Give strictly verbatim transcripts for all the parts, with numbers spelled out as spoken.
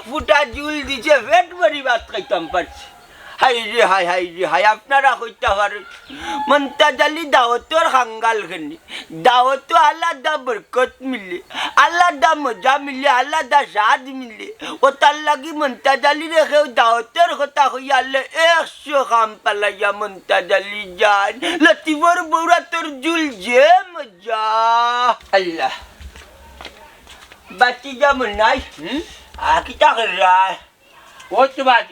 ফুটা জুল দিছে, পেট ভরি ভাত খাইতাম পারছি। হায় রে হায়, হায় রে হায়, আপনারা কইতা পারইন, মন্তাজ আলী দাওতর কাঙ্গাল কেনে? দাওতো আলাদা বরকত মিলে, আলাদা মজা মিলে, আলাদা স্বাদ মিলে। অতার লাগি মন্তাজ আলীরে কেউ দাওতর কথা কইয়া আইলে একশো কাম ফালাইয়া মন্তাজ আলী যাইন। লতিফর বউরাতর জুল যে মজা। আল্লাহ। বাতি যেমন নাই। হুম? আ, কিতা কররা? ও তো বাদ,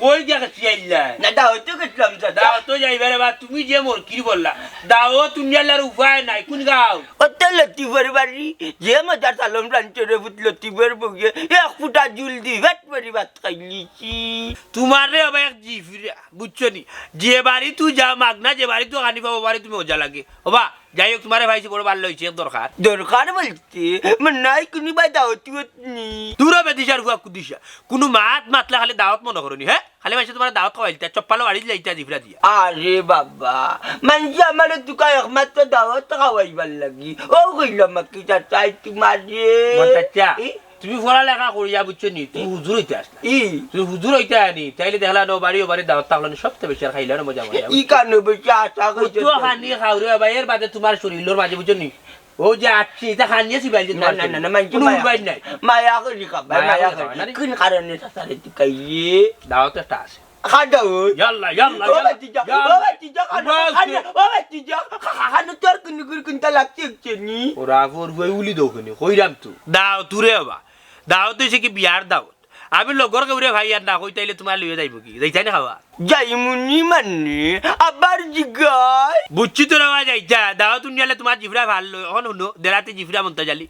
কই গেছে আইলা? না, দাওতো গেছিলাম, চাচা। দাওতো যাইবা রে বা, তুমি যে মরকির বললা। দাওত উনিয়ালার উপায় নাই, কোন গাঁও? ও তো লতিফর বাড়ি, যে মজার সালম রানছে রে পুত লতিফর বউয়ে, এক ফুটা জুল দি পেট ভরি ভাত খাইলিছি। তোমার রে বা এক জিফরা, বুঝছো নি? যে বাড়িত যাও মাগনা, যে বাড়িত খানি পাও, বাড়ি তুমি মজা লাগে। ও বা, যাই হোক, তোমারে পাইছি বড় ভালা অইছে, এক দরকার। দরকার বলতে, মানে নাই কুনু বায় দাওত উত নি। দূর হ বেদিশার ফুয়া কুদিশা। কুনু মাত মাতলে খালি দাওত মনো করো নি, হে? খালি মানষে তোমারে দাওত খাওয়াইলিতা, চপ্পালো বাড়ি দিলাইতা জিফরা দিয়া। আরে বাবা, মানষে আমারে তুকায় একমাত্র দাওত খাওয়াইবার লাগি। ও কইলাম কি চাচাই তোমারে। মন্তাজ চাচা, ই? তুমি পড়ালেখা করিয়া বুঝছো নি, তুমি হুজুর অইতে আসলা। ই? তুমি হুজুর অইতে আনি, তাইলে দেখলা নো বাড়ি ও বাড়ি দাওত থাকলো নি, সবচেয়ে বেশি আর খাইলা নো মজা মজা। ই কানো বেশি আশা করছো তো তো? খানি খাও রে বাবা, এর বাদে তোমার শরীলর মাঝে বুঝছো নি? ও যে আটছি, ইতা খানিয়ে ছিবাইল যে না, তোমার না, না, শরীল। না, মানষে কোনো মায়া উপায় করে। নাই। মায়া করি খাবায়, মায়া মায়া করি করি। খাবায়, না রে? কোন কারণে চাচারে তুকাইলে? দাওত একটা আছে। খাদা ওই। ইয়াল্লা, ইয়াল্লা, ও ইয়াল্লা, ভাতিজা, ইয়াল্লা। ও ভাতিজা, খানো, উবাও খানো, কে? ও ভাতিজা, খা-, খা-, খানো তোর কুনু গুর কুনটা লাগছে একচেনি। ওরা আফর গুয়াই উলি দোকানে, কইরাম তো। দাও, তুরে বাবা। দাওত অইছে কি বিয়ার দাওত? আমি লগর কেউরে ভাই আর না কই, তাইলে তোমার লইয়া যাইবো কি? যাইতায় না খাওয়া? যাইমুনি মানে, আবার জিগায়। বুঝছি তো রে বাবা, যাইতা। দাওত উনিয়ালে তোমার জিফরা ভালা লয়। অখন হুনো, দেরাতে জিফরা মন্তাজ আলী।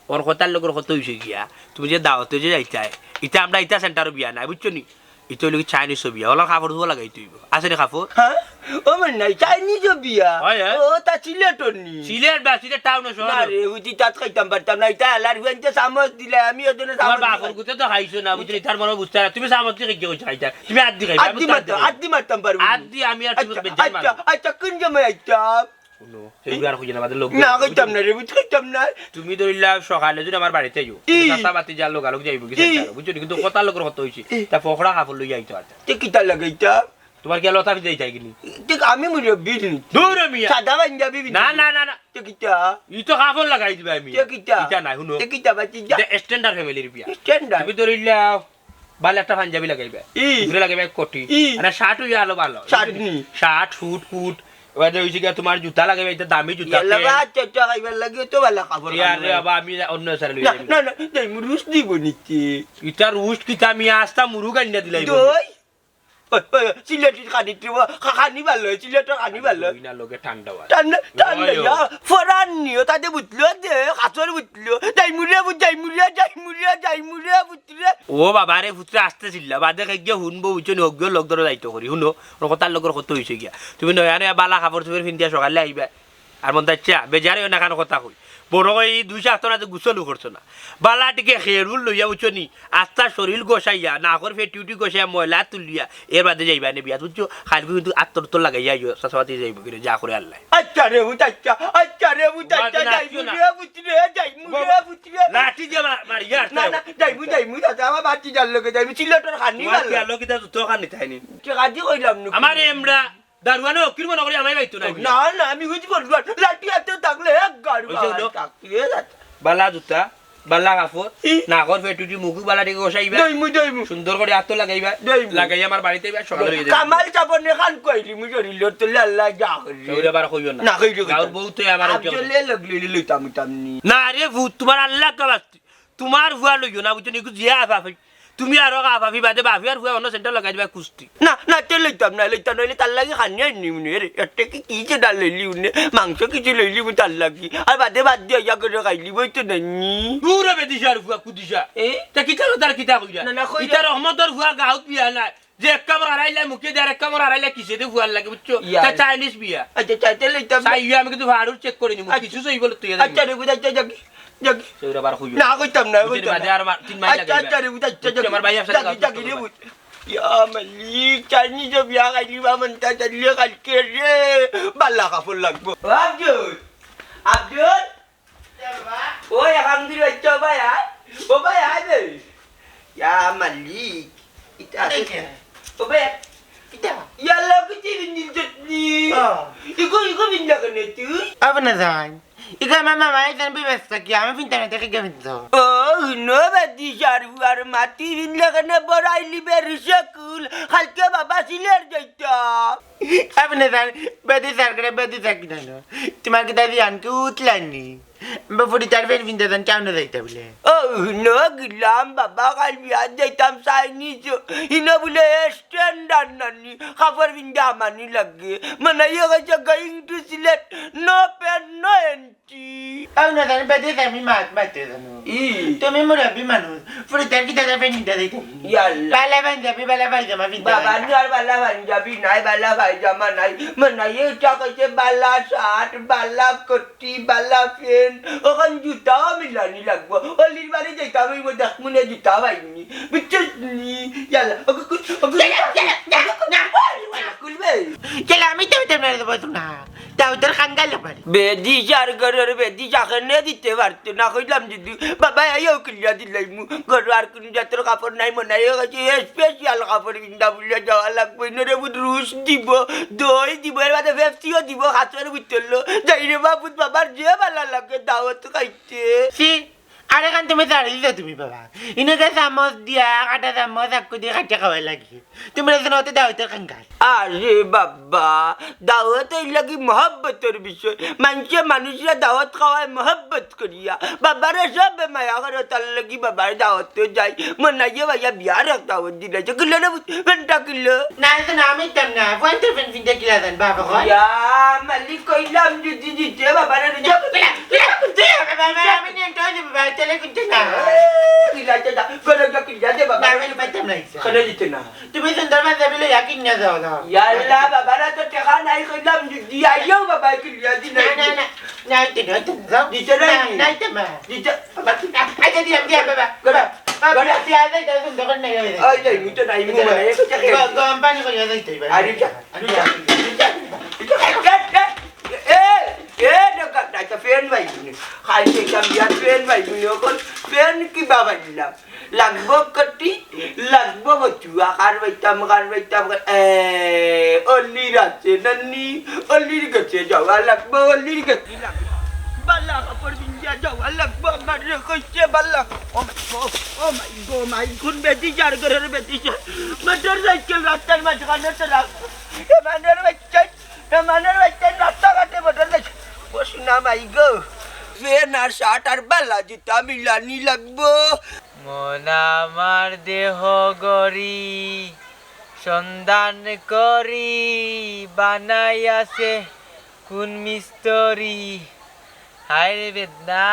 ওর কথার লগর কত অইছে গিয়া। তুমি যে দাওতে যে যাইতায়, ইতা আমরা ইতা সেন্টারো বিয়া নাই, বুঝছো নি? ইতা অইলো কি চাইনিজও বিয়া, ওলার কাপড় ধোয়া লাগাইতে অইবো। আছে রে কাপড়? হ্যাঁ? ও মানে নাই, চাইনিজও বিয়া? হয়, হ্যাঁ। ও, তা সিলেটর নি? সিলেট বা সিলেট টাউন শহর। না রে, উজি তাত খাইতাম পারতাম না, ইতা আলার হুয়াইতে চামচ দিলে, আমি ওজনে তোমার চামচ বাপর দিলাম। গুতে তো খাইছো না, বুঝছো? ইতার মনে বুঝতে না, তুমি চামচ দিয়ে কি কইছো খাইতা? তুমি আত দি খাইবা, আমি আত দি তো আত মারতাম, দি খাইবা। আত দি মারতাম পারবো আত নি। দি আমি আর তুমি আচ্ছা, বেজায় আচ্ছা, মারো। আচ্ছা, কোন সময় আইতাম? হুনো, এই আর কইও না, বাদে লোক না, ধরবো। কইতাম না রে, বুঝ কইতাম না। তুমি ধরিলা সকালে যদি আমার বাড়িতে আইও, ই। চাচা বাতি যার লগালগ যাইবো কি ই। সেন্টারো, বুঝছো নি? কিন্তু কথার লগর কত অইছে। ই। তা ফকড়া কাপড় লইয়া আইতো আর। তে কিতা লাগাইতা? তোমার কি লতা ফিতে যাইতায় কিনি? তে আমি মুরব্বি নি। দূর মিয়া। সাদা পাঞ্জাবি পিন্দি। না, না, না, না। তে কিতা? ই তো কাপড় লাগাই দিবা আমি। তে কিতা? ইতা নাই, হুনো। তে কিতা বাতি যা? ইতা স্ট্যান্ডার্ড ফ্যামিলির বিয়া। স্ট্যান্ডার্ড। তুমি ধরিলা বালা একটা পাঞ্জাবি লাগাইবা। ই। উপরে লাগাইবা এক কোটি। ই। আর শার্ট অইয়া আলো ভালা। শার্ট নি। শার্ট, সুট, কুট। এবারে অইছে গিয়া তোমার জুতা লাগাইবা, ইতা দামি জুতা, ইয়াল্লা প্যান্ট। বা, চাচা খাইবার লাগি তো বালা কাপড় ইয়ার রে বাবা, আমি অন্য সারে লই না, যাইমু। না, না, যাইমু রুশ দিব নিতে। ইতা রুশ কিতা আমি আস্তা মুরুগ আনিয়া দিলাই বলে। দই? ওই, ওই, সিলেটি খানি দিব, খা-, খানি ভালা, সিলেটর খানি ভালা। দই না লগে ঠান্ডা হয়। ঠান্ডা, ঠান্ডা, ওই, ওই। ইয়া, ফরান নিও, তাতে বুঝলো দে, কাছর বুঝলো। যাইমু রে, বুঝ, যাইমু রে, যাইমু রে, যাইমু রে, বুঝ রে। ও বাবা রে, পুত্রে আস্তে চিল্লা, বাদে খাই গিয়া হুনবো, বুঝছো নি, হক গিয়া লগ ধরো দায়িত্ব করি, হুনো, ওর কথার লগর কত অইছে গিয়া। তুমি নয়া নয়া বালা কাপড় চোপড় পিন্দিয়া সকালে আইবা। আর মন্তাজ চাচা, বেজার অইও না, খান কথা কই। বড় কই ই দুই সপ্তাহ না তো গোসলও করছো না। বালা টিকে খেরুল লইয়া, বুঝছো নি, আস্তা শরীল গোসাইয়া, নাকর ফেটুটি গোসাইয়া, ময়লা তুলিয়া, এর বাদে যাইবা নে বিয়াত, বুঝছো? খাইলগু কিন্তু আত্তর উত্তর লাগাইয়া আইও, চাচাবাতি যাইবো কিরে, যা করে আল্লাহ। আচ্ছা রে, বুঝ, আচ্ছা, আচ্ছা রে, বুঝ, আচ্ছা, বাবা, যাইমু না। রে, বুঝ রে, যাইমু বাবা, রে, বুঝ রে। লাঠি দিয়া মা-, মারিয়া আসতে না, হবে। না, যাইমু, যাইমু, দাদা, আমার বাতি যার লগে যাইমু, সিলেটর খানি তোমার ভালা। কি আলো কিতা জুতো খান নিতে হয়নি? তে কাজী কইলাম না। আমার এমরা দারুয়ানে অকির মনে করি আমায় পাইতো না। না, না, আমি বুঝি বলবো, লাঠি হাতে থাকলে এক গাড়ি ওই যে বাবা হলো। থাকতে, এ যাচ্ছে। বালা জুতা, বালা কাপড়, ই। নাকর ফেটুটি মুখু বালা টিকে গোসাইবা। দইমু, দইমু। সুন্দর করে আত্তর লাগাইবা। দইমু। লাগাইয়া আমার বাড়িতে আইবা, সকালে অইয়া যাইবা। কামাল চাপনে খান কইলি, মুই শরীর লড়তে আল্লাহ যা করি। কেউরে বার কইও না। না কইলি, কইলি। গাঁওর বউ তো আমার আফজলে লাগলে লইতাম, লইতাম নি। না রে ভূত, তোমার আল্লাহ কাবাস্তি। তোমার ফুয়া লইও না, বুঝছো নি? ইগু জিয়া আফাফি। তুমি আরো আফাফি বাদে বাফি আর ফুয়া অন্য সেন্টার লাগাই দিবা কুস্তি। না, না, তে লইতাম না, লইতাম না, অইলে তার লাগি খানি আনি উনি, রে, একটা কি, কি যে ডাল লইলি উনি, মাংস কিছু লইলি উনি তার লাগি। আর বাদে বাদ দিয়া ইয়া করে খাইলি, বই তো নেননি। দূর হবে দিশা আর ফুয়া, কুদিশা। এ? তা কিতা কথা আর কিতা কইরা? না, না, কইরা। ইতা রহমতর ফুয়া গাউত বিয়া নাই। যে এক কামড় হারাইলে মুখে দে, আর এক কামড় হারাইলে কিসে দে ফুয়ার লাগে, বুঝছো? ইয়া। তা চাইনিজ বিয়া। আচ্ছা, চাইতে লইতাম না। চাই ইয়া, আমি কিন্তু ফাড়ুর চেক করে নিমু, আচ্ছা, কিছু সই বলে তুই আচ্ছা রে, বুঝ, আচ্ছা, যাক, যাক। সেগুলো আবার কইও। না, কইতাম না, বুঝলি, কইতাম বাদে না। আর মা-, তিন মাস আচ্ছা, লাগে আচ্ছা না। রে, বুঝ, আচ্ছা, বুঝছো, যাক, আমার ভাই আছে যাক, না, যাক, যাক, রে, বুঝ। ইয়া মালিক, চাইনিজ বিয়া খাইলি বা মনটা চাইলে কালকে রে, বালা কাপড় লাগবো। ও আব্দুল, আব্দুল। ওই, আলহামদুলিল্লাহ, ও ভাই, আয়। ও ভাই, আয় রে। আ, মালিক, ইটা আছে। দেখে। ওবে, কিতা? ইয়াল্লা, কিতা বিন্দিল চটনি? ও। ইগু, ইগু বিন্দা কেনে তুই? আপনে যান। ইগা মামা, মাই জানবি ব্যস্ত কি? আমি ফিনতাম না, দেখে কে ফিনতো? ও, হুনো বেটি, সারু আর মাতি ফিনলে কেনে বড়াই লিবে রিসে কুল। কালকে বাবা সিলেট যাইতা। আপনে যান, বেটি সার করে, বেটি সার কিনা নো। তোমার কিতা দিয়ে আনকে উঠলানি? বা ফুড়ি তার ফেন ফিনতে যান, কেমনে যাইতা বলে? ও, হুনো গেলাম, বাবা কাল বিয়াত যাইতাম চাইনিজ। হিনো বলে standard নানি, কাপড় ফিন্দা আমানি লাগে। মানে ইয়ে গেছে going to Sylhet, no pant, no pant। আও না জানি, বেটি আমি মাত মাতে জানো। ই। তুমি মুরব্বি মানুষ, ফুড়ি তার কিতা যাবে নিতে দিতে। ইয়াল্লা। বালা পাঞ্জাবি, বালা পায়জামা ফিন্দা। বাবা, নি আর বালা পাঞ্জাবি নাই, বালা পায়জামা নাই। মানে ইটা কইছে বালা শার্ট, বালা কোটি, বালা প্যান্ট, ওখান জুতাও মিলানি লাগবো। অলির বাড়ি যাইতাম, ওই দেখমু নে জুতা পাইনি। বুঝছস নি? ইয়াল্লা, ওকে কুল, ওকে কুল। ইয়াল্লা, ইয়াল্লা, ইয়াল্লা, না। খুলবে। ইয়াল্লা, আমি তো উঠে মেরে দেবো না। তাও তোর কাঙ্গাল ব্যাপারে। বেদিশার ঘরর বেদিশা কেনে দিতে পারতো না, কইলাম যদি, বাবা, আইও খুলিয়া দিলাইমু। ঘরো আর কুনু জাতর কাপড় নাই, মনে হয় গেছে, special কাপড় পিন্দা বুলিয়া যাওয়া লাগবো। ইনরে বুধ রুশ দিব, দই দিব, এর বাদে পেপসিও দিব, খাসর বুতল। যাই রে বাবুত বাবার যে বালা লাগে দাওয়াত খাইতে। ছি, আরে কান তুমি দাঁড়িয়ে দিছো তুমি বাবা। ইনকে চামচ দিয়া, কাটা চামচ, আকু দিয়া কাটিয়া খাওয়াই লাগে। তুমি রে জানো তো দাওয়াতর কাঙ্গাল। আরে বাবা, দাওয়াত অইল কি মহব্বতর বিষয়। মানষে মানুষরে দাওয়াত খাওয়ায় মহব্বত করিয়া। বাবারে সবে মায়া করে, তার লাগি বাবার দাওয়াত যাই। মনাইয়ে ভাইয়া বিয়ার এক দাওয়াত দিলাইছে। কিলো রে, ঘন্টা কিলো। না, এ তো না, আমি দিতাম না। পয়েন্টের পেন ফিনতে কিলা দেন, বাবা কয়। ইয়া, মালিক কইলাম যদি দিতে, বাবারে নিয়ে যাও। কিলা, কিলা, কিলা, বাবা, আমি নিয়ে তো যাবো, বাবা, তাহলে কিন্তু না। এ, কিলা, যা, যা, ঘরে যা, কিলা দে, বাবা। না, আমি পাইতাম না, ইচ্ছা। ঘরে দিতে না। তুমি সুন্দর বান্ধবী লইয়া কিনিয়া যাও, যাও। ইয়াল্লা, বাবারা তো টেকা নাই কইলাম, দি-, দি আইও বাবা, কিনিয়া দি না, নাই। না, না, না, দিতে না, দিতে না, যাও। দিতে না, না, নি? না, দিতে না। দিতে, বাবা, আচ্ছা, দিলাম, দিলাম, বাবা। বাবা, বাবা, বাবা, দিয়া যাই, যাই, সুন্দর করে নিয়ে যাই। ওই যাই, মুই তো নাই, মুই মানে, এক টাকা। গ-, গরম পানি করিয়া যাইতে হইবে। আরে যা, আরে যা, আরে যা। এ, এ, এ, এ, দোকান, আচ্ছা, ফ্যান ভাই, খাইতে কাম দিয়া ফ্যান ভাই, ওখান ফ্যান কি বাবা দিলাম? লাগবো কটি, লাগবো বচুয়া, কার বাইতাম, কার বাইতাম, কার-, এ, অলির আছে নানি, অলির গেছে যাওয়া লাগবো, অলির গেছে লাগবো। বালা কাপড় পিন্দিয়া যাওয়া লাগবো, আমার রে কইছে বালা। ও মাই গো, ও মাই গো, মাই কোন বেটি যার ঘরের বেটি সে। মোটর সাইকেল রাস্তার মাঝখানে তো রাখবো। এ মানের বাচ্চা, এ মানের বাচ্চা রাস্তাঘাটে মোটর সাইকেল। ও সোনা মাই গো। ফেন আর শার্ট আর বালা জুতা মিলানি লাগবো। মন আমার দেহ গড়ি, সন্ধান করি, বানাই আছে কোন মিস্তরি। হায় রে বেদনা,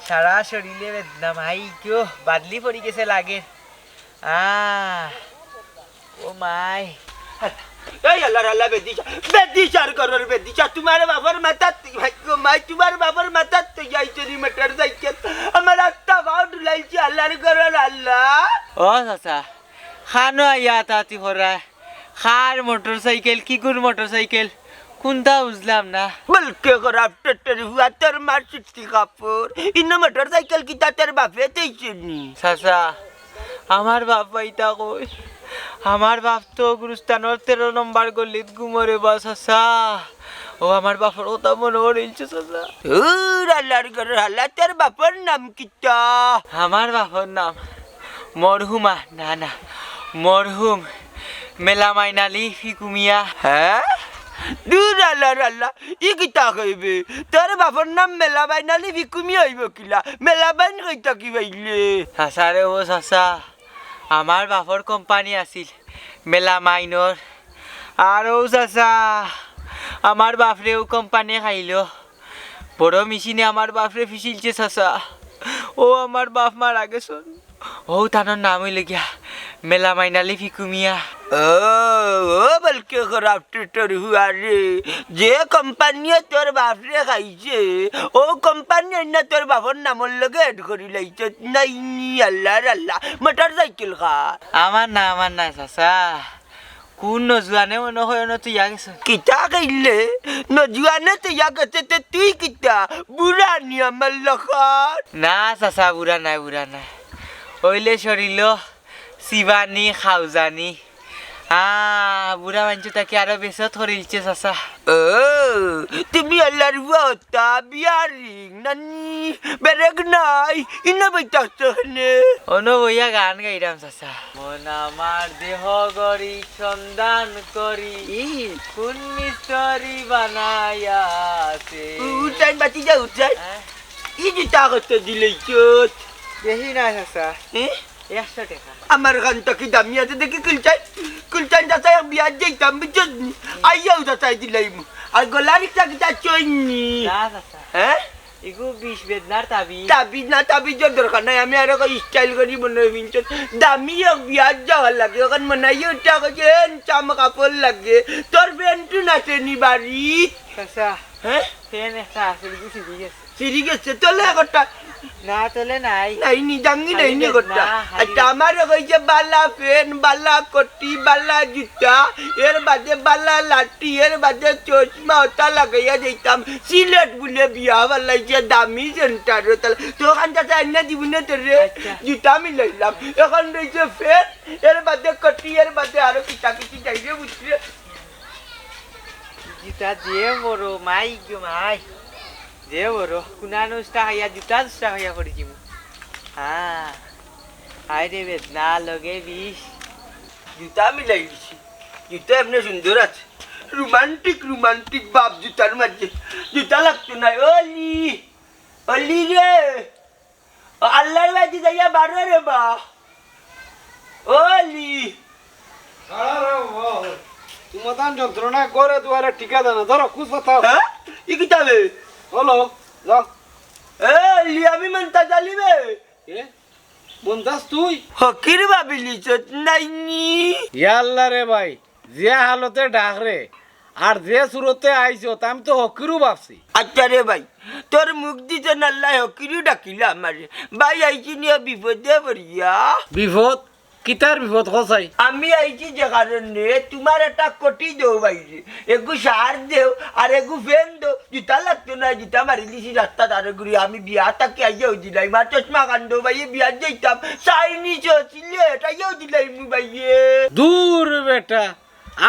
সারা শরীরে বেদনা, মাই গো, বাদলি পড়ি গেছে লাগে। আহ, ও মাই। এই আল্লাহর আল্লাহ, বেদিশা, বেদিশার ঘরর বেদিশা, তোমার বাবার মাথাত, ভাই গো মাই, তোমার বাবার মাথাত তো যাইছে নি মোটর সাইকেল। আমার আত্মা ভাও ডুলাইছে আল্লাহর ঘরর আল্লাহ। ও চাচা, খানো আইয়া তাতি করায়। কার মোটর সাইকেল, কিগুর মোটর সাইকেল, কুনটা বুঝলাম না। বলকে খারাপ টেটের হুয়া, তোর মার সিটি কাপড়। ইনো মোটর সাইকেল কিতা তোর বাপে দেইছে নি? চাচা, আমার বাপ পাইতা কই? আমার বাপ তো গুরুস্থানর তেরো নম্বর গলিত ঘুমরে বা চাচা। ও আমার বাপর কথা মনো পড়িলছে চাচা। উর আল্লাহর ঘরর হালা, তোর বাপর নাম কিতা? আমার বাপর নাম মরহুমা, না, না, মরহুম মেলামাইন আলী ফিকুমিয়া। হ্যাঁ? দুর আল্লাহর আল্লাহ, ই কিতা কইবে? তোর বাপর নাম মেলামাইন আলী ফিকুমিয়া অইবো কিলা? মেলামাইন কইতা কি পাইলে? চাচা রে ও চাচা, আমার বাপর কোম্পানি আছিল মেলামাইনর। আর ও চাচা, আমার বাপরে ও কোম্পানি খাইলো। বড় মেশিনে আমার বাপরে ফিসিলছে চাচা। ও আমার বাপ মারা গেছন। ও তানর নাম অইল গিয়া মেলামাইন আলী ফিকুমিয়া। ও, ও বলকে খারাপ টেটের হুয়া রে, যে কোম্পানিয়ে তোর বাপরে খাইছে, ও কোম্পানি অইন্য তোর বাপর নামর লগে এড করি লাইছে। নাই নি, আল্লাহর আল্লাহ, মোটর সাইকেল কার? আমার না, আমার না চাচা। কোন নজুয়ানে মনো অয় অনো থইয়া গেছে। কিতা কইলে? নজুয়ানে থইয়া গেছে, তে তুই কিতা? বুড়া নি আমার লাখান? না চাচা, বুড়া নায়, বুড়া নায়। অইলে শরীলো চিবানি, খাউজানি। আ, বুড়া মানষে তাকে আরো বেসত করিলছে, চাচা। ও, তুমি আল্লার বুয়া, বিয়ারিং নানি, বেরেক নাই, ইনো বইতা আছো কেনে? অনো বইয়া গান গাইরাম, চাচা। মন আমার দেহ গড়ি সন্ধান করি, ই। কোন মিস্ত্রি বানাইয়া আছে? উঠাইন, বাতি যাও, উঠাইন। হ্যাঁ? ই জুতা কত দিলে ইজ্জত? দেখি না, চাচা। হ্যাঁ? একশো টেকা। আমার খান তো কি দামি আছে দেখি, কুলচাই, কুলচাই চাচা, এক বিয়াত যাইতাম, বুঝছস নি? আইয়াও চাচাই দিলাইমু। আর গলার একটা কিতা চইন নি? না, চাচা। হ্যাঁ? ইগু বিষ বেদনার তাবিজ। তাবিজ না, তাবিজর দরকার নাই, আমি আরো কই style করি মনে হয়, বুঝছস? দামি এক বিয়াত যাওয়ার লাগে, অখন মনে হয় ওটা কইছে, handsome কাপড় লাগে। তোর pant নাছে নি বাড়ি? চাচা, হ্যাঁ? Pant একটা আছে, ইগু ছিঁড়ি গেছে। ছিঁড়ি গেছে, তলে একটা। না, তলে নাই। নাই নি, জাঙ্গি নাই নি খালি কথা। না, খালি আচ্ছা, আমারে কইছে বালা pant, বালা কটি, বালা জুতা, এর বাদে বালা লাঠি, এর বাদে চশমা, ওটা লাগাইয়া যাইতাম। সিলেট বুলে বিয়া বালাইছে দামি centre-ও, তাহলে তো ওখান থেকে আইনা দিবি না তোরে? আচ্ছা। জুতা মিলাইলাম, এখন রইছে pant, এর বাদে কটি, এর বাদে আরো কিতা কিতি যাইবে, বুঝলে? জুতা যে বড়, মাই গো মাই। যে বড়, কুনা নষ্টা খাইয়া, জুতা নষ্টা খাইয়া পড়ি যিমু। হ্যাঁ, হায় রে বেদনা, লগে বিষ। জুতা মিলাই দিছি, জুতা এমনি সুন্দর আছে। Romantic, romantic ভাব জুতার মাঝে। জুতা লাগতো না, অলি, অলি রে। ও আল্লাহর বাড়ি যাইয়া বারো রে বা। অলি। খাড়া রে বাবা। তোমার তান যন্ত্রণা ঘরে দুয়ারে টিকা দেয় না। ধরো, কুছ বাতাও। হ্যাঁ? ই কিতাবে? হলো, যাও। এ, অলি, আমি মন্তাজ আলী বে। এ? মন্তাজ তুই? হকির ভাবিলিছত নাইনি? ইয়াল্লা রে ভাই, যে হালতে ডাক রে, আর যে সুরতে আইছত, আমি তো হকিরও ভাবছি। আচ্ছা রে ভাই, তোর মুখ দিতে নাল্লাই হকিরও ডাকিলা আমারে। ভাই আইছি নিয়ে বিপদে পড়িয়া। বিপদ? কিতার বিপদ কছাই? আমি আইছি যে কারণে, তোমার একটা কটি দেও বাইরে, এগু সার দেও আর এগু pant দেও। জুতা লাগতো না, জুতা মারি দিছি রাস্তা ধারে ঘুরি। আমি বিয়া থাকি আইয়া হই দিলাই, মা চশমা কান দেও ভাই, বিয়া যাইতাম, চাইনিজ সিলেট আইয়া হই দিলাই মু ভাইয়ে। দূর বেটা,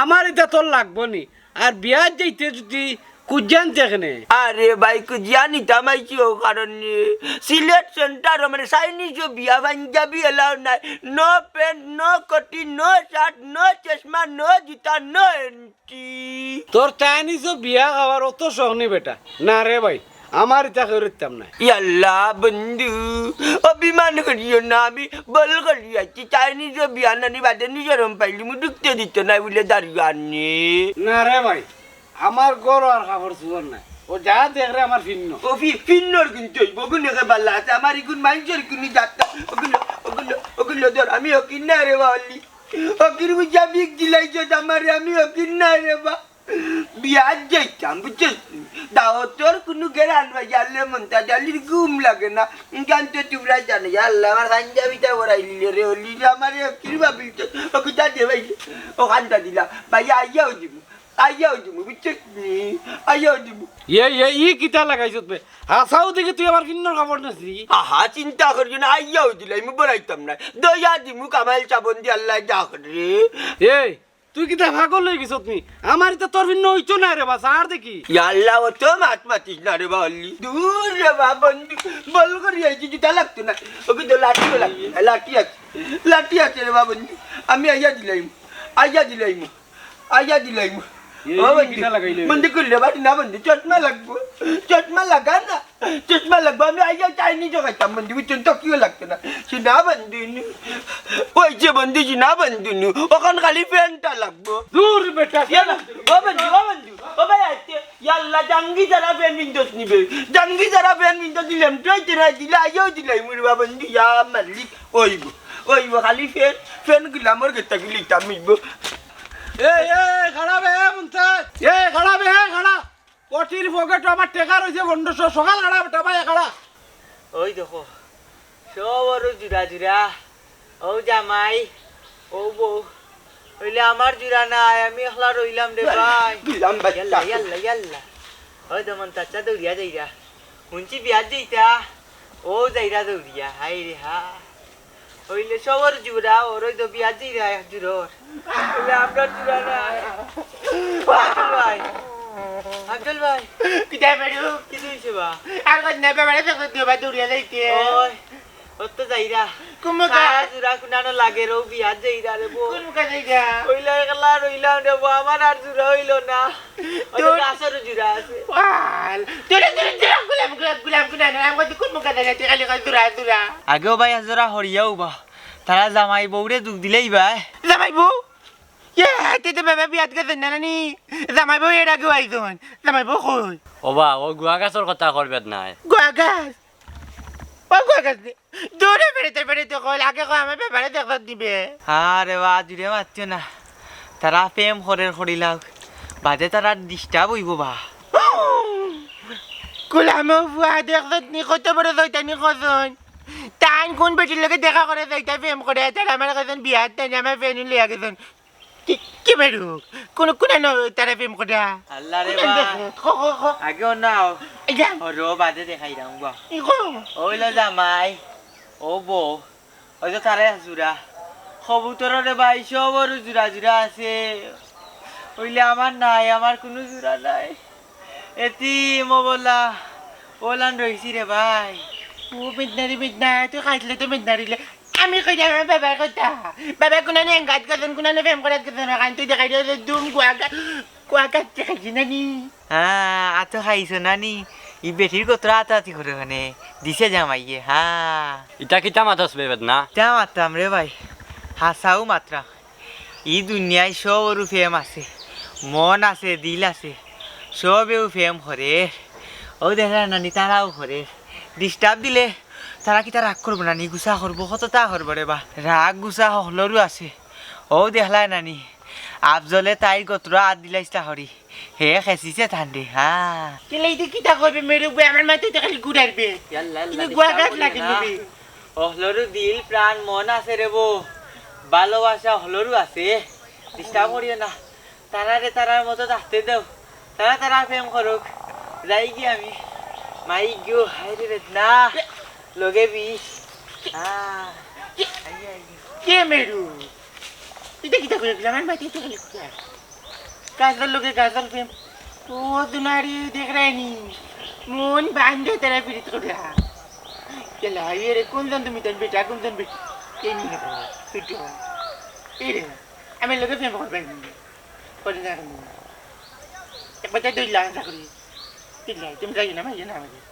আমার ইতা তোর লাগবো নি। আর বিয়াত যাইতে যদি কুজান দেখনে। আরে ভাই, কুজিয়া নিতাম আইছি ও কারণে। সিলেট centre মানে চাইনিজ বিয়া, পাঞ্জাবি allow নাই। No pant, no কটি, no shirt, no চশমা, no জুতা, no entry। তোর চাইনিজ বিয়া খাওয়ার অত শখ নি বেটা। না রে ভাই, আমার ইতা করে দিতাম না। ইয়াল্লা বন্ধু, অভিমান করিও না, আমি বল করি আছি, চাইনিজ বিয়া নানি বাদে নি শরম পাইলি, মু ঢুকতে দিত না বুলে দাঁড়িয়ে আনি। না রে ভাই, আমার ঘর আর কাপড় চুপড় নাই, ও যা দেখ রে আমার ফিন্ন। ও ফি-, ফিন্নর কিন্তু ওই বগুন একে বাল্লা আছে, আমার ইগুন মাইনষর কুনি যাত্রা, ওগুলো, ওগুলো, ওগুলো ধর, আমি হকির না রে বাউলি, হকির বুঝা বিগ দিলাইছ আমারে, আমি হকির না রে বা। বিয়াত যাইতাম, বুঝছস? দাওয়াতর কুনু গেরান বাজারলে মন্তাজ আলীর ঘুম লাগে না। গান তো তোমরা জানো, ইয়া আল্লাহ, আমার পাঞ্জাবিটা ওরাই লিলে রে, অলি রে, আমারে কিরবা বিলতে, ও কিতা দে ভাই, ও খান্তা দিলা, ভাই, আইয়াও দিমু, আইয়াও দিমু, বুঝছস নি? আইয়াও দিমু। এ, এ, ই কিতা লাগাইছত বে? হাছাউ দেখি তুই আমার ফিন্নর কাপড় নেছলি? আহা, চিন্তা করিও না, আইয়াও দিলাই, মু বড়াইতাম না। দয়া দিমু, কামাইল চাবন দি আল্লাহ যা করে। এই, তুই কিতা পাগল অই গেছত নি? আমার ইতা তোর ভিন্ন অইতো না রে বা, আর দেখি। ইয়া আল্লাহ, অত মাত মাতিস না রে বা, অলি। দূর রে বা, বন্ধু, বল করি আইছি, জুতা লাগতো না। ওকে তো লাঠিও লাগতো না, লাঠি আছে। লাঠি আছে রে বা, বন্ধু। আমি আইয়া দিলাইমু, আইয়া দিলাইমু, আইয়া দিলাইমু। এই ও বন্ধু, কিতা লাগাইলে রে? বন্ধু, খুললে বাটি না বন্ধু, চশমা লাগবো। চশমা লাগা না। চশমা লাগবো, আমি আইয়া চাইনিজ খাইতাম বন্ধু, বুঝছস? তো কিও লাগতো না। সিনা বন্ধু নু। ওই যে বন্ধু, সিনা বন্ধু নু। ওখান খালি প্যান্টটা লাগবো। দূর বেটা, ইয়াল্লা, ও বন্ধু, ও বন্ধু, ও ভাই আইতে। ইয়াল্লা, জাঙ্গি যারা প্যান্ট পিনতস নিবে। জাঙ্গি যারা প্যান্ট পিনতস দিলাম, তুই তেরা দিলা, আইয়াও দিলাই, মুরবা বন্ধু, ইয়া মালিক। ওইব, ওইব, খালি প্যান্ট, প্যান্ট গুলা আমার গেতা গুলি তামিব। এই, এই, খাড়া বে, এ মুমতাজ। এই, খাড়া বে, এ, খাড়া। কটির পকেটো আমার টেকা রইছে পনেরোশো। সকাল খাড়া বেটা, ভাই খাড়া। ওই দেখো, সব ওরও জুড়া জুড়া। ও জামাই, ও বউ। অইলে আমার জুড়া নাই, আমি একলা রইলাম রে ভাই। দিলাম বাচ্চা। ইয়াল্লা, ইয়াল্লা, ইয়াল্লা। ওই দমন চাচা দৌড়িয়া যাইরা। হুনছি বিয়াত যাইতা। ও যাইরা দৌড়িয়া। হায় রে হায়। অইলে সবর জুড়া, ওর ওই তো বিয়া দিরা এক জুড়োর। অইলে আমরার জুড়া না। আফজল ভাই, আফজল ভাই, কিতা বেরু? কিতা অইছে বা? আর কত না, বেবারে তো দিও বা দৌড়িয়া যাইতে। ওই, ও তো যাইরা। কুমুকা? সারা জুড়া কুনানো লাগে রো বিয়া যাইরা রে বো। কুমুকা যাইরা? অইলে একলা রইলাম রে বো, আমার আর জুড়া অইলো না। ওই তো দূর। গাছর জুড়া আছে। ওয়াল। দূরে, দূরে, দূরে, গুলাম, গুলাম, গুলাম, গুলাম, আমি কইছি কুমুকা যাইরা, তুই খালি কই দূরা, দূরা। আগেও ভাই এক জোড়া হরিয়াও বা। তারা জামাই বউরে দুখ দিলেই বা। জামাই বউ? ইয়ে, তুই তো বাবা বিয়াত গেছেন না নানি? জামাই বউ এর আগেও আইছন। জামাই বউ কই? ও বা, ও গুয়া গাছর কথা করবেন নাই। গুয়া গাছ? ও গুয়া গাছ নি? দূরে বেড়াইতে বেড়াইতে কইল, আগে কই আমার বেবারে দেখত দিবে। আরে বা, জুড়ে মাতিও না। তারা প্রেম করের করিলাও। বাদে তারা disturb অইবো বা। গুলামো ফুয়া দেখত নি, কত বড় শয়তানি করছন। তাইন কোন বেটির লগে দেখা করে যাইতা প্রেম করে, তারা আমার কইছন বিয়াত তাইন আমার ফেনু লইয়া গেছন। কি, কি বেরুক? কোন, কোন আনো তারা প্রেম করে? আল্লাহ রে কোন বা। দেখো? খো, খো, খো। আগেও নাও। এই যা। ও রো বাদে দেখাইরাম গো। ই খো। ওইলো জামাই, ও বউ, ওই তো তারা জুড়া। কবুতর রে ভাই, সবর জুড়া জুড়া আছে। অইলে আমার নাই, আমার কুনু জুড়া নাই। এতিম অবলা, অলান রইছি রে ভাই। ও মিদনারি মিদনা, তুই খাইছিলে তো মিদনারিলে। আমি কই আমার বাবার কথা। বাবা কুনানো এঙ্গাত গেছেন, কুনানো প্রেম করাত গেছেন, ওখান তুই দেখাই দিয়ে দুম গুয়া গা-, গুয়া গাছ দেখাইছি নানি। হ্যাঁ, আতো খাইছো নানি? ই বেটির কতরা আতাআতি করে ওখানে। দিছে জামাইয়ে, হ্যাঁ। ইটা কিতা মাতস বে বেদনা? ইটা মাততাম রে ভাই। হাছাউ মাতরাম। ই দুনিয়ায় সবরউ প্রেম আছে, মন আছে, দিল আছে, সবেউ প্রেম করের। অউ দেখরায় নানি, তারাও করের। Disturb দিলে তারা কিতা রাগ করবো নানি? গুসা করবো, কততা করবো রে বা। রাগ গুসা হকলরউ আছে। অউ দেখলায় নানি, আফজলে তাইর গতরো আত দিলাইছলা করি। হে খেছিছে তানরে, হ্যাঁ। কিলে ইদি কিতা কইবে মেরু বে, আমার মাথাত ইতা খালি ঘুরার বে। ইয়াল্লা, ইয়াল্লা, ইনি গুয়া গাছ লাগে নিবে। হকলরউ দিল, প্রাণ, মন আছে রে বো। ভালোবাসা হকলরউ আছে। Disturb করিও না। তারারে তারার মতো থাকতে দেও। তারা তারা প্রেম করুক। যাইগি আমি। মাই গো, হায় রে বেদনা। লগে বিষ। আহ, আইগি, আইগি। কে মেরু? ইতা কিতা কইলা? আমার মাথাত ইতা খালি ঘুরার। গাছর লগে গাছর প্রেম। ও দুনারি দেখরায়নি। মন বান্ধে তারা পিরিত করা। কেলা, এরে কোনজন তুমি তার বেটা, কোনজন বেটি? কে নিয়ে খাওয়া? ছুটো। এরে, আমার লগে প্রেম করবে নি? করে না কেন? একবার তাই দইলা আশা করি। দিলাই, তুমি যাই না, মাইয়া না আমাকে।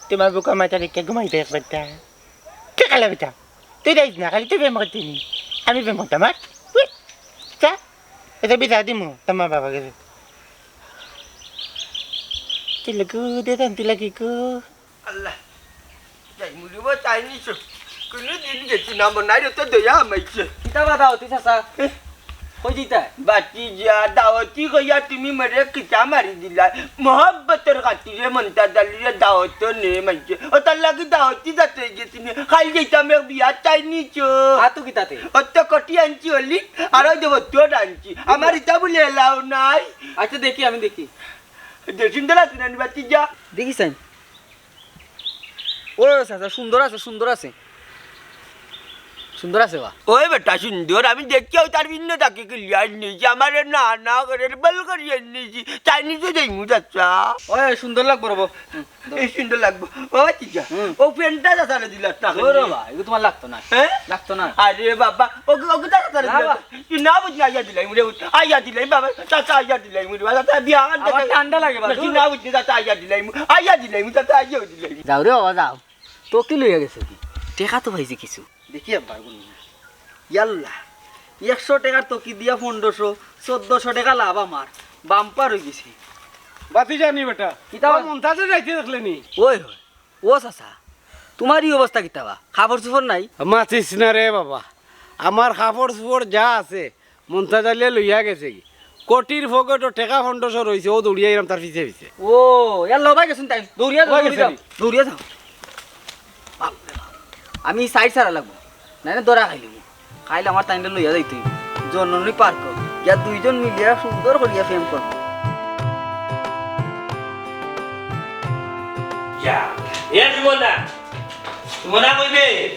তোমার বুকে মাথা রেখে ঘুমাইতে একবার তা। কে কালা বেটা? তুই যাইস না, খালি তুই প্রেম করতে নি। আমি প্রেম করতাম, আর? উই, চা। এটা বিদা দিমু, তোমার বাবা গেছে। তুই লাগু, দে দেন, তুই লাগি গো। আল্লাহ। যাইমু রে বা, তাই নিছো। কুনুদিন গেছি না, মনাইর তো দয়া হামাইছে। কিতা বা দাওতি চাচা? এ? কই দিতা? বাতিজা, দাওতি কইয়া তুমি মরে কিতা মারি দিলা। মহব্বতর খাতিরে মন্তাজ আলীরে দাওত নে মাইছে। ও তার লাগি দাওতি যাতে গেছি নি। খাইল যাইতাম এক বিয়া, তাই নিছো। আতো কিতাতে? অত কটি আনছি অলি, আর ওই দেব তোর আনছি। আমার ইতা বুলে এলাও নাই। আচ্ছা দেখি, আমি দেখি। দে সুন্দর আছে না নি বাতিজা? দেখি চাইন। ও চাচা, সুন্দর আছে, সুন্দর আছে। সুন্দর আছে বা। ওই বেটা সুন্দর, আমি দেখিয়াও তার ভিন্ন তাকে clear নিছি। আমারে না, না করে বল করিয়া নিছি। তাই নিচে যাইমু চাচা। ওই সুন্দর লাগবো রে বা। হুম, ধরো। এই সুন্দর লাগবো। ও বাতিজা, হুম। ও প্যান্টটা চাচারে দিলাস না ও রে কেনে? বা, এগু তোমার লাগতো না। হ্যাঁ? লাগতো না। আরে বাবা, ওগু, ওগু চাচারে না দিলাস বা। না। তুই না বুঝ না, আইয়া দিলাই মুরে, আইয়া দিলাই বাবা, চাচা আইয়া দিলাই মুরে, চাচা বিয়া আন আমার চাচা। ঠান্ডা লাগে বা, না, তুই দূর। না বুঝ না, চাচা আইয়া দিলাই মু, আইয়া দিলাই মু, চাচা আইয়া দিলাই মু। যাও রে বাবা, যাও। তকি লইয়া গেছে কি? টেকা তো পাইছি কিছু। দেখি একবার গুনি। ইয়াল্লা, একশো টেকার তকি দিয়া পনেরোশো, চোদ্দশো টেকা লাভ আমার। বাম্পার অই গেছে। বাতি জানি বেটা। কিতা ও বা? মন্তাজে যাইতে দেখলে নি? ওই হয়। ও চাচা, তোমার ই অবস্থা কিতা বা? কাপড় চোপড় নাই? মাতিস না রে বাবা, আমার কাপড় চোপড় যা আছে, মন্তাজ আলিয়ে লইয়া গেছে গি। কটির পকেটো টেকা পনেরোশো রইছে, ও দৌড়িয়া আইরাম তার পিছে পিছে। ও, ইয়ার লবাই গেছুন তাই। দৌড়িয়া যাও, লবাই দৌড়িয়া গেছে যাও, গি। দৌড়িয়া যাও। বাপ রে বাপ। আমি সাইড সারা লাগবো। নাইলে দরা খাইলিমু। খাইলে আমার তাইনরে লইয়া যাইতে অইবো। জননী পার্ক। গিয়া দুইজন মিলিয়া সুন্দর করিয়া প্রেম করবো। যা। এ সুমনা। সুমনা কইবে?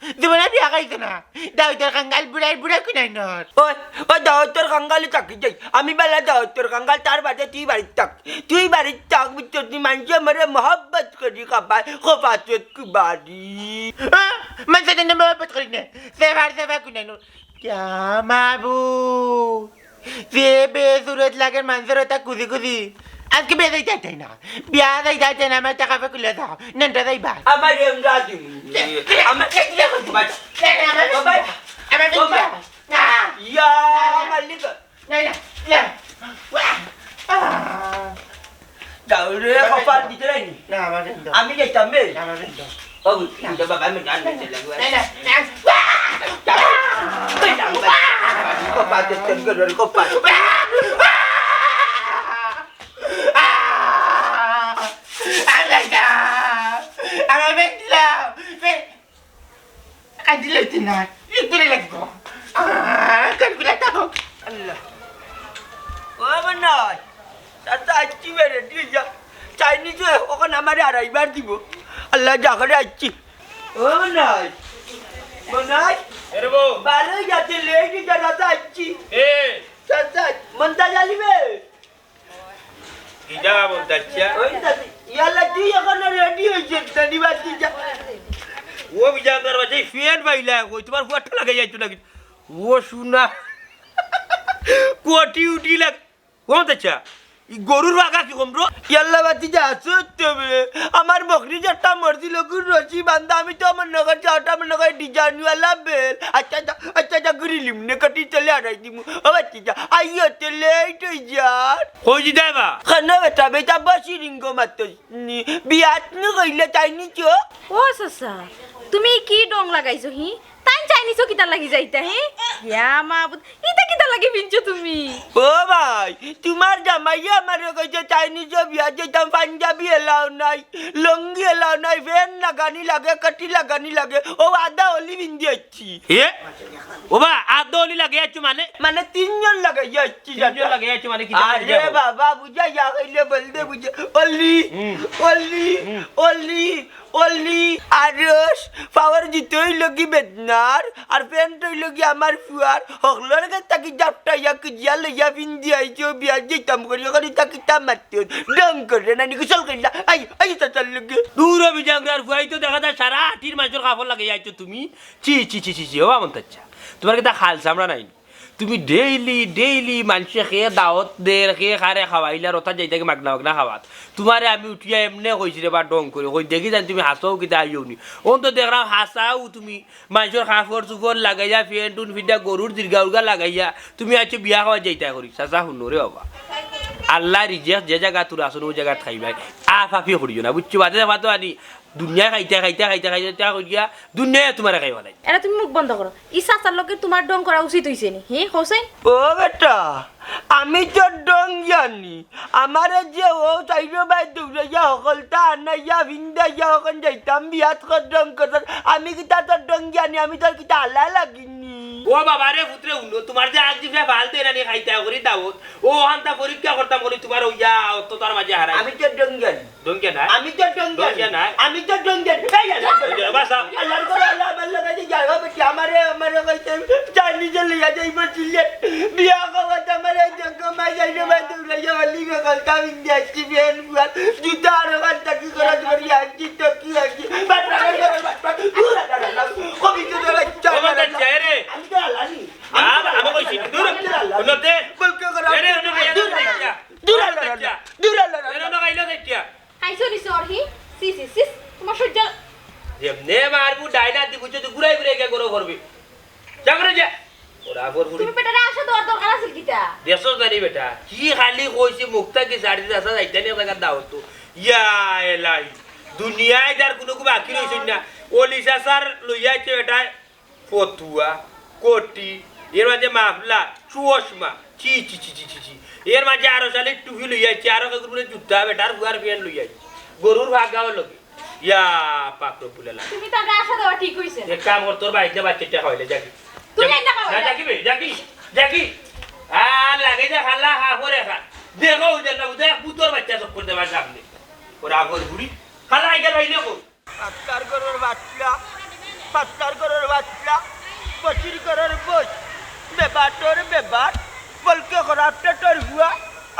জীবনে বিয়া খাইছে না। দাউদর কাঙ্গাল বুড়ার বুড়া কুনাইনর। ওই, ওই দাউদর কাঙ্গালই থাকি যাই। আমি বালা দাউদর কাঙ্গাল, তার বাদে তুই বাড়িত থাক। তুই বাড়িত থাক, বুঝছস নি? মানষে মরে মহব্বত করি খাবায়, খোফাচত কুবারি। আহ, মানষে তো মহব্বত করি না। সেবার সেবা কুনাইনর। কিয়া মাবুদ? যে বেসুরত লাগের মানষর ওটা কুজি কুজি। আজকে বিয়া যাইতে চাই না। বিয়া যাইতে চাই না, আমার টাকা পে কুলে দাও। নেনটা যাইবা। আমার এমরা দিমু। আমার বাবা। আমার বাবা। না। ইয়া, আমার লিগা। না, না, না। ওয়া। আহ। যাও রে, কপাল ভিতরে নি। না, আমার ফ্রেন্ড। আমি যাইতাম বে। না, আমার ফ্রেন্ড। ও, কিন্তু বাবা, আমি গান গাইতে লাগবো। না, না, না। কপাল, তোর, তোর, তোর কপাল। আমার ফ্রেন্ড। কান্দিলে তো না, লিখতে লাগবো। আহ, কানগুলা থাকো। আল্লাহ। ও মনাই, চাচা আইছি বেরে, তুই যা। চাইনিজ অখন আমারে আড়াইবার দিব। আল্লাহ, যা করে আইছি। ও মনাই, মনাই। এরে বউ। বারো যাতে লেট যা, চাচা আইছি। এ। চাচা, মন্তাজ আলী বে। কিতা মন্তাজ চাচা? ওই দাদি, ইয়াল্লা, তুই অখন রেডি অইছস, দাদি বাতি যা। ও বিজা আপনার বাচ্চা, এই ফ্যান বাইলা, কই তোমার ফুয়াটা লাগাই যাইতো নাকি? ও শুনা। কোটি উঠি লাগ-, ও মন্তাজ চাচা, এই গরুর বাগা কি কম রো? ইয়াল্লা বাতি যা, আসো তবে। আমার বকরি যেটা মরছিল, গুর রশি বান্ধা, আমি তো আমার নগর যাওয়াটা আমার নগর ডিজাইনওয়ালা বেল। আচ্ছা, আচ্ছা, আচ্ছা, আচ্ছা, গুরিলিম নে, কাটি চলে আড়াই দিমু। ও বাচ্চা, আইও, তে লেট অই যার। কই দিদাই বা? খানো বেটা, বেটা বসি রিঙ্গো মাত্র। নি, বিয়াত নু কইলে তাই নিচো। ও চাচা, তুমি কি ডং লাগাইছো হি? তাই চাইনিজও কিতা লাগি যাইতা হি? ইয়া মাবুদ, ইতা কিতা লাগি পিনছো তুমি? ও ভাই, তোমার জামাইয়ে আমারে কইছে চাইনিজও বিয়াত যাইতাম, পাঞ্জাবি এলাও নাই, লুঙ্গি এলাও নাই, ফ্যান লাগানি লাগে, কাটি লাগানি লাগে, ও আদা অলি পিন্দি আইছি। এ? ও বা, আদা অলি লাগে আইছো মানে? মানে তিনজন লাগাইয়া আইছি তিনজন জানো? লাগাইয়া আইছো মানে কিতা আরে বুঝাও? বাবা, বুঝাইয়া কইলে বলতে বুঝে। অলি, হুম। অলি, হুম। অলি, অলি, আরস, পাওয়ার জিতই লগি বেদনার, আর প্যান্ট অইল গি আমার ফুয়ার, হকলর গেছ থাকি জাপটাইয়া কুজিয়া লইয়া পিন্দি আইছো, বিয়াত যাইতাম করি, অখন ইতা কিতা মাততে, ডং করে না নি, গোসল করিলা, আই, আই, তাতার লগে। দূর অবি জাংরার ফুয়াই তো দেখা যায় সারা আটির মাইনষর কাপড় লাগাইয়া আইছো তুমি। ছি, ছি, ছি, ছি, ছি, ও আমন তাচ্ছা। তোমার কিতা খাল চামড়া নাই নি? তুমি ডেইলি, ডেইলি মাইনষে কে দাওত দের, কে কারে খাওয়াইলার, অতা যাইতা গি মাগনা মাগনা খাওয়াত। তোমারে আমি উঠিয়া এমনে কইছি রে বা ডং করি, কই দেখি জানি তুমি হাছাও কিতা আইও নি। অন তো দেখরাম হাছাও তুমি মাইনষর কাপড় চুপড় লাগাইয়া, ফ্যান টুন ফিটা, গরুর জিরগা উরগা লাগাইয়া, তুমি আইছো বিয়া খাওয়াত যাইতা করি। চাচা হুনো রে বাবা, আল্লায় রিজেক যে জাগাত রাখছইন, অউ জাগাত খাইবায়। আফাফি করিও না, বুঝছো? বাদে দেখবা তো আনি দুনিয়ায় খাইতা, খাইতা, খাইতা, খাইতা, তা করিয়া দুনিয়ায় তোমারে খাইবা নাই। এরা তুমি মুখ বন্ধ করো। ই চাচার লগে তোমার ডং করা উচিত অইছে নি? হি, হোসেন? ও বেটা, আমি তো ডং জানি। আমারে যে অউ চাইরো বাই দৌড়াইয়া হকলতা আনাইয়া ভিন্দাইয়া অখন যাইতাম বিয়াত কর ডং করতাম। আমি কিতা তোর ডং জানি? আমি তোর কিতা আলা লাগিনি? ও বাবা রে, পুতরে উনো, তোমার যে আগ জিভে ফাল দেয় না নি খাইতা করি দাওত। ও হান্তা পরীক্ষা করতাম করি তোমার অইয়া অত তার মাঝে হারাই। আমি তো ডং জানি। ডং জানি না? আমি তো ডং জানি। ডং জানি না? আমি তো ডং জানি। এই, এই, এই, বাসা। আল্লাহর ঘর, আল্লাহ, আল্লাহ, বাজি যাও, বেটি, আমারে, আমারে কইতে, চাইনিজে লইয়া যাইব সিলেট। বিয়া খাওয়াত আমারে জঙ্গ মাই যাইলে মাই দৌড়াইয়া অলি গো, গলতা বিন্দি আসছি, বেন বুয়ার, জুতা আর ওখান থাকি করা ধরি আসছি, তো কি আসছি? But, but, but, but, but, but, দূর, দূর, দূর, দূর, কবি তো ধরে, ও বাবা, যাই রে। আমি তো আল্লাহ নি। না, আমি কইছি, দূর। আমি তো আল্লাহ নি। উন্নতে। বলকে করা, এরে, উন্নতে, দূর, এরে, দূর, দূর, দূর, দূর, দূর, দূর, দূর। এরে, উন্নতে, আইলো, দেখিয়া। খাইছো নি সর হি? সি, সি, সি, তোমার সহ্য। যেমনে মারবো, ডাইনা দি বুঝছো, তুই ঘুরাই ঘুরাই গিয়া গরো করবি। যা করে যা। ওরা আবার ঘুরি। তুমি বেটারে আশা দেওয়ার দরকার আছিল কিতা? দেখছো জানি বেটা, কি খালি কইছি, মুখটা কি সারি দিতে আসা যাইতে নি জায়গার দাওত তো। ইয়া এলাই। দুনিয়ায় যার কোনো বাকি রইছে না। অলি চাচার লইয়া আইছে বেটায়। ফতুয়া, কোটি, এর মাঝে মাফলা, চশমা, ছি, ছি, ছি। এর মাঝে আরো শালি টুপি লইয়া আইছে, আরো কেকুর উপরে জুতা, বেটার ফুয়ার প্যান্ট লইয়া আইছে। গরুর ফাগাও লগে। ইয়া পাক রব্বুল আলামিন। তুমি তার আশা দেওয়া ঠিক হইছে না। এক কাম কর, তোর বাড়িতে বাচ্চাটা খাওয়াইলে যাকি। তুমি না খাওয়াইলে। যাকি বে, যাকি, যাকি। আর লাগে যে খালা খা করে খা। দেখো, ওই দেখ না, ওই দেখ, পুতর বাচ্চা চক্কর দেবার সামনে। ওরা আগর বুড়ি। খালা আইগা বাইলে কো। আক্কার গরুর বাচ্চা। বাচ্চার ঘরর বাচ্চা, বসির ঘরর বস, বেবাটর বেবাট, বলকে খরাপটা তোর হুয়া,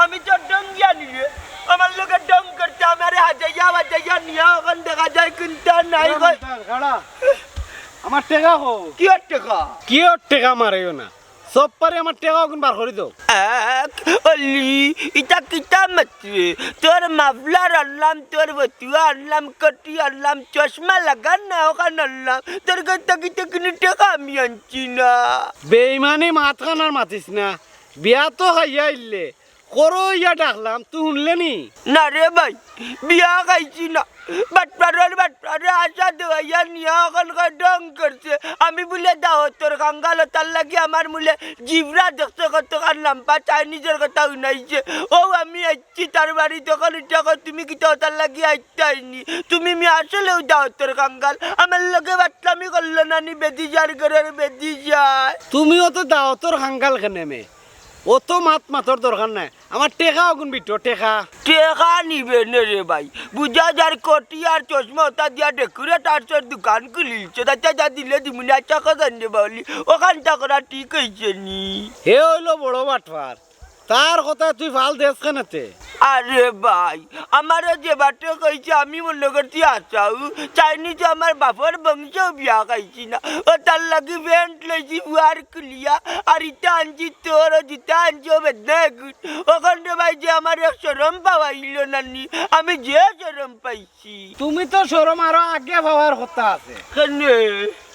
আমি তোর ডঙ্গিয়া নিবে, আমার লগে ডং করতে আমারে হাজাইয়া বাজাইয়া নিয়া অখন দেখা যায় কুন্তা নাই গো। খাড়া, আমার টেকা কো? কিওর টেকা? কিওর টেকা মারাইও না, সব পারি আমার টেকা অগুন বার করি দেও। এক অলি, ইটা কিতা মাতরে? তোর মাফলার আনলাম, তোর বতুয়া আনলাম, কটি আনলাম, চশমা লাগার না অখান আনলাম, তোর কাছ থাকি তো কুনু টেকা আমি আনছি না। বেইমানি মাতখান আর মাতিস না, বিয়া তো খাইয়া আইলে, করো ইয়া ডাকলাম, তুই হুনলে নি? না রে ভাই, বিয়া খাইছি না। বাটপারর বাটপারে আশা দেওয়াইয়া নিয়া অখন কয় ডং করছে। আমি বুলে দাওয়াতর কাঙ্গাল, তার লাগি আমার মুলে জিবরা দেখছে, কতখান লাম্বা চাইনিজর কথা হুনাইছে। ও আমি আইছি তার বাড়ি, তখন ইটা কয়, "তুমি কিতা তার লাগি আইতাইনি? তুমি মি আসলেও দাওয়াতর কাঙ্গাল, আমার লগে বাটলামি করলো না নি, বেদি যার ঘরর বেদি যায়।" তুমিও তো দাওয়াতর কাঙ্গাল কেনে মে? অত মাত মাতর দরকার নাই। আমার টেকা অগুন বিটো, টেকা। টেকা নিবে নে রে ভাই। বুঝা যার কটি আর চশমা ওটা দিয়া ডেকোরেটার্সর দোকান খুলিলছে। তাতে যা দিলে দিমুনি, আচ্ছা কথা নে বাউলি। অখান তা করা ঠিক অইছে নি। হে অইলো বড় বাটপার। তার কথা তুই ফাল দেস কেনেতে? আরে ভাই, আমারে যে বাটে কইছে আমি মনে করছি আছাউ। চাইনিজ আমার বাপর বংশও বিয়া খাইছি না। ও তার লাগি প্যান্ট লইছি বুয়ার খুলিয়া। আর ইটা আনছি তোর, ও জিতা আনছি ও বেদনা এগুন। অখন রে ভাই যে আমার এক শরম পাওয়াইলো না নি, আমি যে শরম পাইছি। তুমি তো শরম আরো আগে পাওয়ার কথা আছে। কেনে?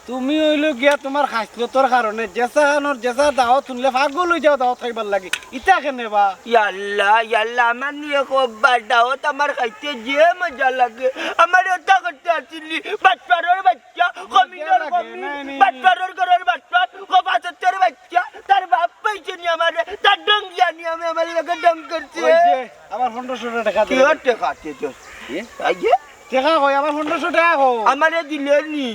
তুমি অইলো গিয়া তুমার খাসলতর কারণে যেসানর যেসা দাওয়াত হুনলে পাগল অই যাও দাওয়াত খাইবার লাগি। ইতা কেনে বা? ইয়াল্লা, ইয়াল্লা, আমার নিয়ে কব্বার দাওয়াত আমার খাইতে যে মজা লাগে। আমার ওটা করতে আসিলি, বাটপারর বাচ্চা, কমিনর লাগে, কমিন, নাই, নাই, নাই। বাটপারর ঘরর বাটপার, কপাসত্তর বাচ্চা, তার বাপ পাইছে নি আমারে, তার ডং গিয়া নি আমি আমার লগে ডং করছে। ওই যে, আমার পনেরোশো টেকা দে। কিওর টেকা আছে তোর? এ? এই যে? টেকা কই? আমার পনেরোশো টেকা কই? আমারে দিলে নি।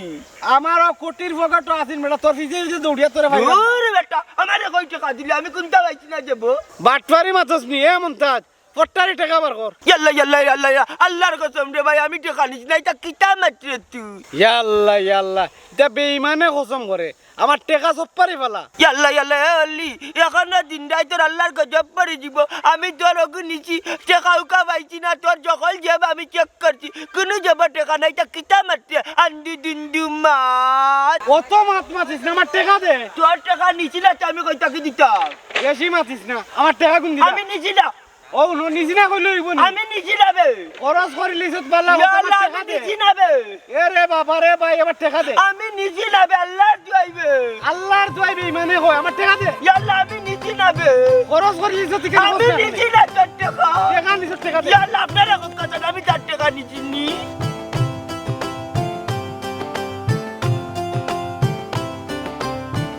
আমার ও কোটির পকেটো আছিল বেটা, তোর পিছে পিছে দৌড়িয়া তোরে ভাই। দূর বেটা, আমারে কই টেকা দিলে? আমি কুন্তা পাইছি না যাবো। বাটপারি মাতস নি, এ মন্তাজ? পট্টারি টেকা বার কর। ইয়াল্লা, ইয়াল্লা, ইয়াল্লা, ইয়া-, আল্লার কসম রে ভাই, আমি টেকা নিছি না, ইতা কিতা মাতরে তুই? ইয়াল্লা, ইয়াল্লা, ইতা বেইমানে কসম করে। আমার টেকা সব পারি ফালা। ইয়াল্লা, ইয়াল্লা, এ অলি, অখনো দিন রাইতর আল্লার গজব পড়ি যিবো। আমি তোর অগু নিছি, টেকা উকা পাইছি না, তোর যখন জেব আমি চেক করছি, কুনু জেবো টেকা নাই, ইতা কিতা মাতরে? আন্দি দুন্দু মাত। অত মাত মাতিস না, আমার টেকা দে। তোর টেকা নিছি না, তে আমি কই থাকি দিতাম? বেশি মাতিস না, আমার টেকা কুন দিলা? আমি নিছি না। ও, ন-, নিছি না কইলে অইবো নি? আমি নিছি না বে। খরচ করি লিছত বালা ইয়া কথা, আমার আল্লাহ, টেকা আমি দে। নিছি না বে। এ রে বাবা রে ভাই, আমার টেকা দে। আমি নিছি না বে, আল্লার দুয়াই বে। আল্লার দুয়াই বে, ইমানে কয়, আমার টেকা দে। ইয়া আল্লাহ, আমি নিছি না বে। খরচ করি লিছত, টিকা আমি খরচ নিছি না তোর টেকা। টেকা নিছত, টেকা দে। ইয়া আল্লাহ, আপনারা কথা না, আমি তার টেকা নিছি না।